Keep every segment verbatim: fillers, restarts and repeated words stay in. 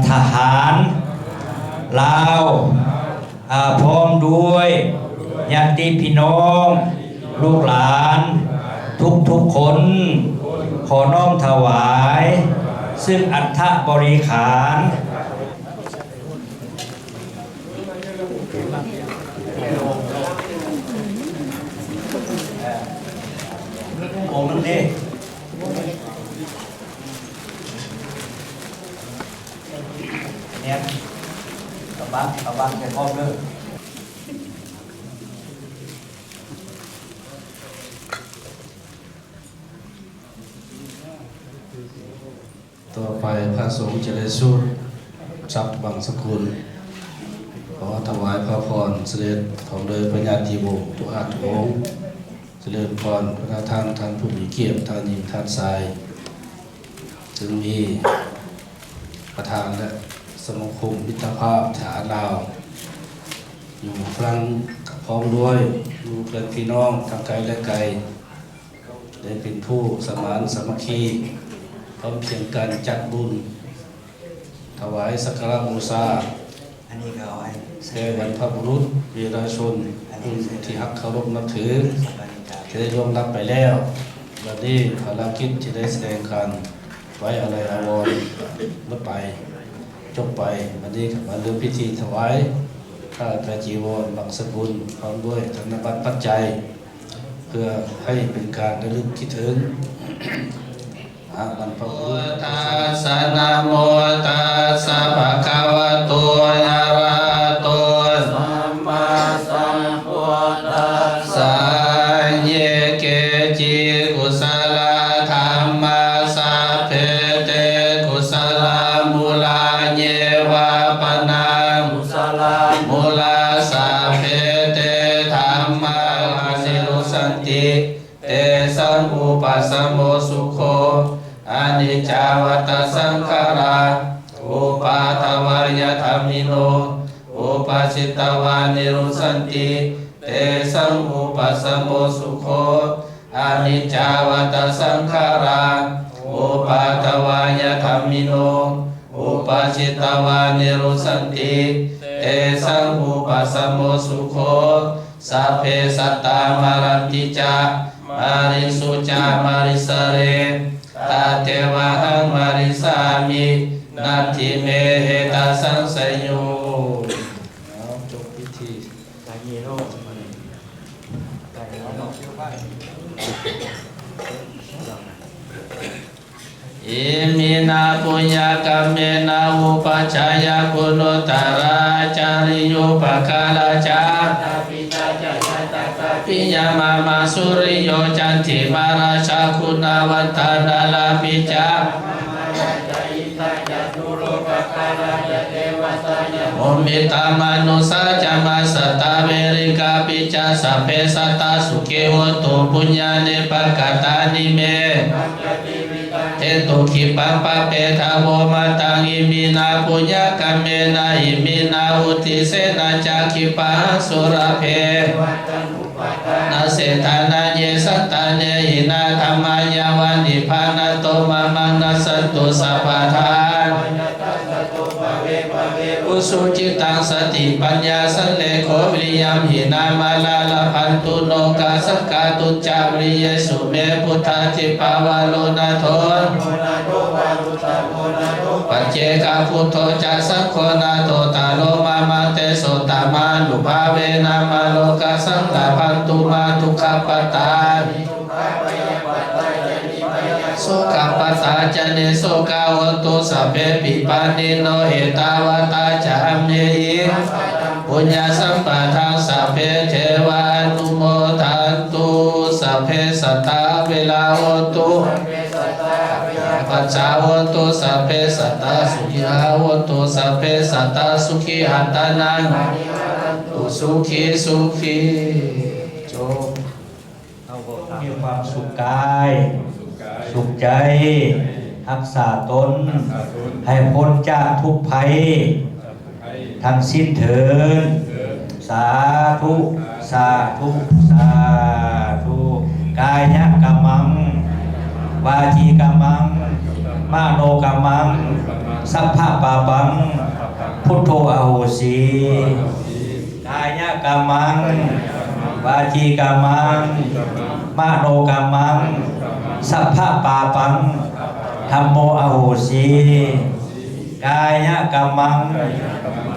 ทหารลาว อ่า พร้อมด้วยญาติพี่น้อง ลูกหลาน ทุกๆคน ขอน้อมถวาย ซึ่งอัฐบริขาร องค์นั้นดิ เนี่ย เอาบัง เอาบังใส่พร้อมเด้อ ต่อไปพระสงฆ์จะได้สวดทรัพย์บังสกุล ขอถวายพระพรเสด็จพร้อมด้วยพระญาติวงศ์ทุกห้าองค์ เจริญพรพระท่าน ท่านผู้มีเกียรติ ท่านหญิง ท่านชาย ซึ่งมีประธานและสมาคมมิตรภาพทหารลาว อยู่ฝรั่งพร้อมด้วยลูกและพี่น้องทั้งไกลและไกล ได้เป็นผู้สมานสามัคคี พร้อมเพรียงกันจัดบุญ ถวายสักการะบูชา อันนี้ก็เอาไว้ แด่บรรพบุรุษวีรชน อันนี้ ผู้ที่ฮักเคารพนับถือ สบายใจ ที่ได้ล่วงลับไปแล้ว บัดนี้ภารกิจที่ได้แสดงการไว้อาลัยอาวรณ์หมดไป จบไป บัดนี้ก็มาเริ่มพิธีถวายผ้าไตรจีวรบังสกุล พร้อมด้วยธนบัตรปัจจัย เพื่อให้เป็นการระลึกคิดถึง พระบรรพบุรุษ Tassa namo tassa bhagavato arahato sammāsambuddhassa. Ye keci kusalā dhammā sabbe te kusalamūlā, ye vā pana kusalamūlā, sabbe te dhammā nirujjhanti, tesaṃ vūpasamo sukho. Aniccā vata saṅkhārā, uppādavayadhammino, uppajjitvā nirujjhanti, tesaṃ vūpasamo sukho. Aniccā vata saṅkhārā, uppādavayadhammino, uppajjitvā nirujjhanti, tesaṃ vūpasamo sukho. Sabbe sattā maranti ca, mariṃsu ca marissare, tathevāhaṃ marissāmi, natthi me ettha saṃsayo. เอา จบพิธี Iminā puññakammena upajjhāyā guṇuttarā ācariyūpakārā ca, piya mama suriyo candimā rājā guṇavantā narāpi ca, muktamanussā ca majjhattā verikāpi ca, sabbe sattā sukhī hontu puññāni pakatāni me. Dentu khippaṃ pāpetha vomataṃ. Iminā puññakammena iminā uddisena ca khippāhaṃ sulabhe nasse dānaṃ ye santāne hīnā dhammā yāva nibbānato mamaṃ nassantu sabbadā. Ujucittaṃ satipaññā sallekho viriyamhinā mārā labhantu nokāsaṃ kātuñca viriyesu me. Buddhādhipavaro nātho paccekabuddho ca saṅgho nāthottaro mamaṃ tesottamānubhāvena mārokāsaṃ labhantu mā. Dukkhappattā sokappattā ca nissokā hontu sabbepi pāṇino. Ettāvatā ca amhehi puññasampadaṃ sabbe devānumodantu. Sabbe sattā averā hontu, pajjā hontu, sabbe sattā sukhitā hontu, sabbe sattā sukhī attānaṃ. Sukhī sukhī. จบ มีความสุขกาย สุขใจ รักษาตน ให้พ้นจากทุกข์ภัย ทั้งสิ้นเถิด สาธุ สาธุ สาธุ Kāyakammaṃ, vācīkammaṃ, Manokammaṃ sabbapāpaṃ buddho ahosi. Kāyakammaṃ vacīkammaṃ manokammaṃ sabbapāpaṃ dhammo ahosi. Kāyakammaṃ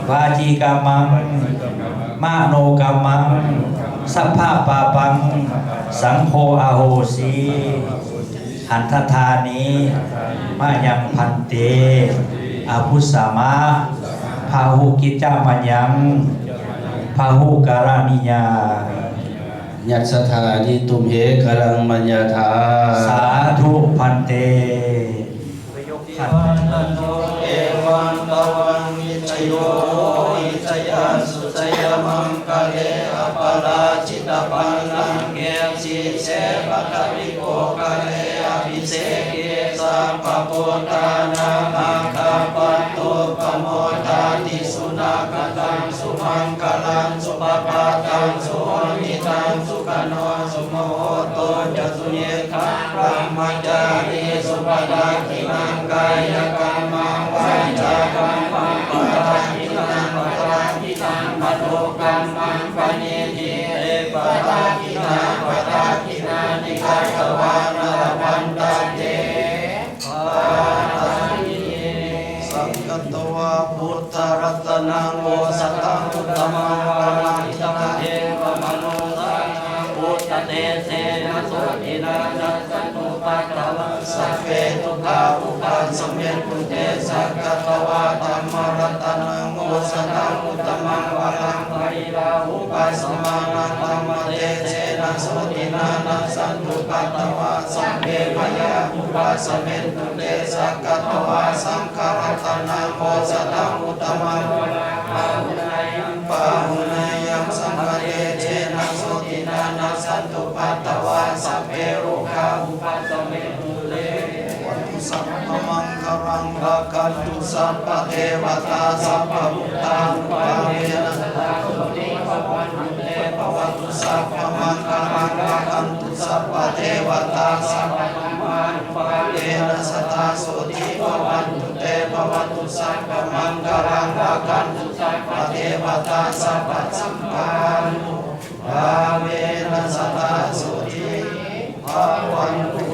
vacīkammaṃ manokammaṃ sabbapāpaṃ saṅgho ahosi. Handadāni mayaṃ bhante abhusamā bahukicca mayaṃ bahukaraṇīyā. Yassadāni tumhe karaṃ maññatha. Sādhu bhante. Evaṃ tvaṃ vijayo hohi jayassu jayamaṅgale aparājitapallaṅke sīse paṭhavipokkhare abhiseke sabbabuddhānaṃ aggappatto pamodati. Sunakkhattaṃ sumaṅgalaṃ supabhātaṃ suhuṭṭhitaṃ sukhaṇo sumuhutto ca suyiṭṭhaṃ brahmacārisu padakkhiṇaṃ kāyakammaṃ vācākammaṃ padakkhiṇaṃ padakkhiṇaṃ manokammaṃ paṇidhī te padakkhiṇā padakkhiṇāni katvāna labhantatthe padakkhiṇe. Sakkatvā buddharatanaṃ osathaṃ uttamaṃ varaṃ hitaṃ devamanussānaṃ buddhatejena sotthinā nassantupaddavā sabbe dukkhā vūpasamentu te. Sakkatvā dhammaratanaṃ osathaṃ uttamaṃ varaṃ pariḷāhūpasamanaṃ dhammatejena sotthinā nassantupaddavā sabbe bhayā vūpasamentu te. Sakkatvā saṅgharatanaṃ osathaṃ uttamaṃ varaṃ āhuneyyaṃ pāhuneyyaṃ saṅghatejena sotthinā nassantupaddavā sabbe rogā vūpasamentu te. Bhavatu sabbamaṅgalaṃ rakkhantu sabbadevatā sabbabuddhānubhāvena sadā sotthī bhavantu te. Bhavatu sabbamaṅgalaṃ rakkhantu sabbadevatā sabbadhammānubhāvena sadā sotthī bhavantu te. Bhavatu sabbamaṅgalaṃ rakkhantu sabbadevatā sabbasaṅghānubhāvena sadā sotthī bhavantu